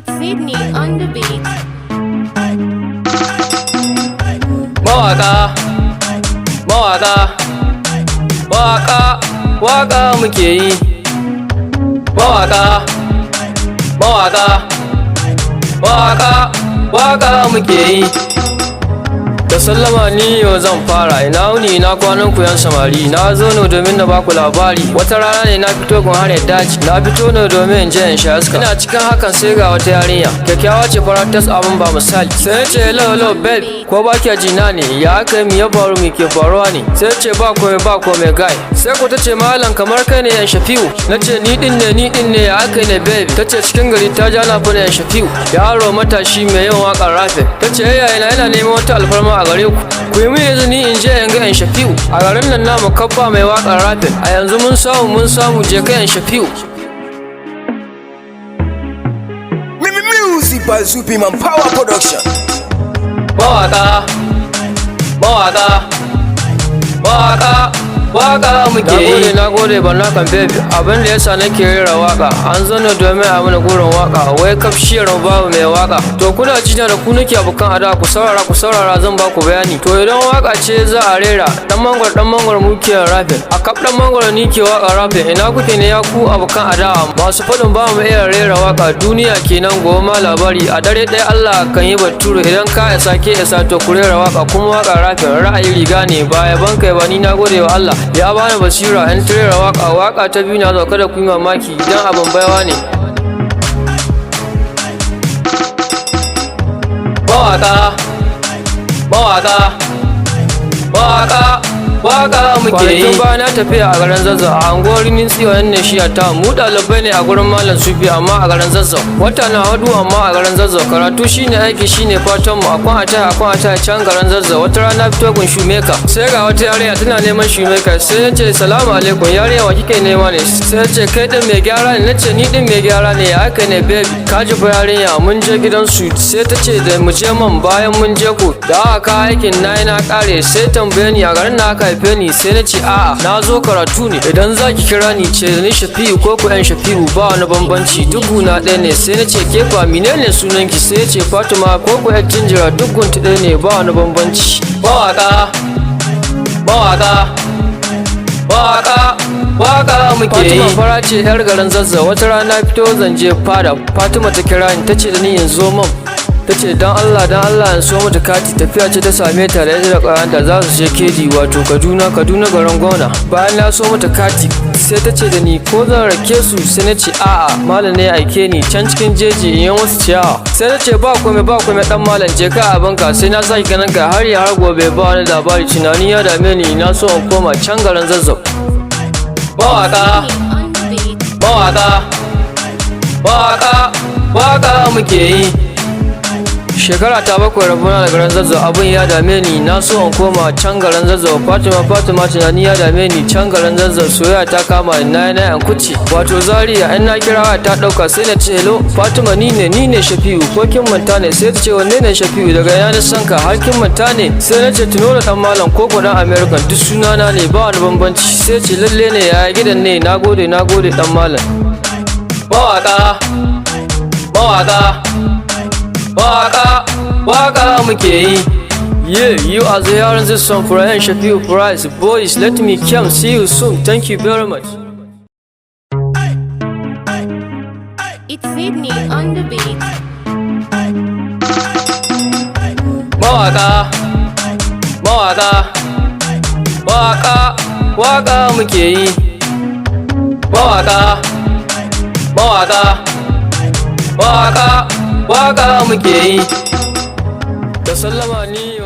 It's Sydney on the beat. Mawaka, mawaka, waka, waka muke yi. Mawaka, mawaka, waka, waka muke yi. Da sallama, ni yau zan fara. Ina wuni, ina kwanan ku, yan samari? Na zo ne domin na baku labari. Wata rana ne na fito gun har daji. Na fito ne domin in je in sha iska. Ina cikin hakan sai ga wata yarinya, kyakkyawa ce, fara tas, abin ba misali. Sai na ce, "Hello, hello babe, ko ba kya jina ne? Ya aka yi? Ya faru? Mi ke faruwa ne?" Sai ce, "Ba komai, ba komai, guy." Sai ku ta ce, "Malam, kamar kai ne yan Shafi'u?" Na ce, "Ni din ne, ni din ne. Ya aka ne, babe?" Ta ce cikin gari ta ja na fara yan Shafi'u, yaro matashi mai yawan waƙar rapping. Ta ce, "Yaya, ina neman wata alfarma a gare ku, ku yi min izini in je in ga yan Shafi'u. A garin nan namu kabba mai waƙar rapping. A yanzu mun samu, mun samu, je ka, yan Shafi'u." Music by Zupiman Power Production. Mawaka, mawaka, waka, waka muke yi. Na gode, na kan baby. Abin da yasa nake rera waka, an zo ne domin a mana gurin waka, wai kafshiyar babu mai waka. To kuna ji da ku nake, abokan ada. Ku saurara, ku saurara, zan ba ku bayani. To idan waka ce za a rera, dan mangwar, dan mangwar muke rapping. A kaf dan mangwar ni ke waka rapping. Ina kuke ne, ya ku abokan adawa masu faɗin ba mu iya rera waka? Duniya kenan, gobe ma labari. A dare ɗaya Allah kan yi bature. Idan ka isa, ke isa, to ku rera waka, kuma waka rapping ra'ayi riga ne, ba yaban kai ba. Ni na gode wa Allah ya bani basira in rera waka. Waka ta biyu na zo, kada ku yi mamaki idan abin baiwa ne. Mawaka, mawaka, waka, waka muke yi. Kwanakin baya na tafiya a garin Zazzau, a anguwar Rimin Tsiwa ne shi ta. Mu ɗalibai ne a gurin Malam Sufi, amma a garin Zazzau wata na hudu, amma a garin Zazzau karatu shine aiki, shine fatan mu. Akwan a taya, akwan a taya can garin Zazzau. Wata rana fito gun shumeka, sai ga wata yarinya tana neman shumeka. Sai na ce, "Salamu alaikum, yarinya, wa kike nema ne?" Sai ce, "Kai din mai gyara ne?" Nace, "Ni din mai gyara ne. Ya aka ne, baby?" Ka ji fa yarinya. Mun je gidansu, sai ta ce da mu je man. Bayan mun je ku da aka kawo aikin na yi na kare, sai tambaye ni a garin na aka haife ni. Sai na ce, "A'a, na zo karatu ne. Idan za ki kira ni, ce ni Shafi'u ko ku yan Shafi'u, ba wani bambanci, dubu na ɗaya ne." Sai na ce, "Ke fa, menene sunanki?" Sai ya ce, "Fatima ko ku yan jinjira, dukkan ta ɗaya ne, ba wani bambanci." Mawaka, mawaka, waka, waka muke yi. Fatima fara ce, yar garin Zazzau. Wata rana fito zan je fada, Fatima ta kira ni, ta ce da ni in zo man. Ta ce dan Allah, dan Allah in so mata kati, tafiya ce ta same ta da ita da ƙawayenta, za su je Kedi, wato Kaduna, Kaduna garin gwamna. Bayan na so mata kati, sai ta ce da ni ko zan rake su. Sai na ce, "A'a, malam ne ya aike ni can cikin jeji in yi wasu ciyawa." Sai na ce, "Ba kome, ba kome, dan malam, je ka abinka, sai na sake ganin ka." Har ya har gobe ba wani labari. Tunani ya dame ni, na so in koma can garin Zazzau. Mawaka, Sydney on the beat. Mawaka, waka, waka muke yi. Shekara ta 7 rabona da garin Zazzau. Abin ya dame ni, na so in koma can garin Zazzau. Fatima, Fatima, tunani ya dame ni can garin Zazzau. Soyayya ta kama ni, na na yan kuci, wato Zaria. In na kira waya ta dauka, sai na ce, "Hello Fatima, ni ne, ni ne Shafi'u, ko kin manta ne?" Sai ta ce, "Wanne ne Shafi'u? Daga ina na san ka har kin manta ne?" Sai na ce, "Tuno da dan malam ko ko dan American, duk sunana ne, ba wani bambanci." Sai ce, "Lalle ne, yaya gidan ne? Na gode, na gode, dan malam." Mawaka, mawaka, waka, waka muke yi. Yeah, you are the hearing this song for Shafi'u Price. Boys, let me come see you soon. Thank you very much. It's Sydney on the beat. Mawaka, mawaka, waka, waka muke yi. Mawaka, mawaka, waka, waka muke yi. Da sallama, ni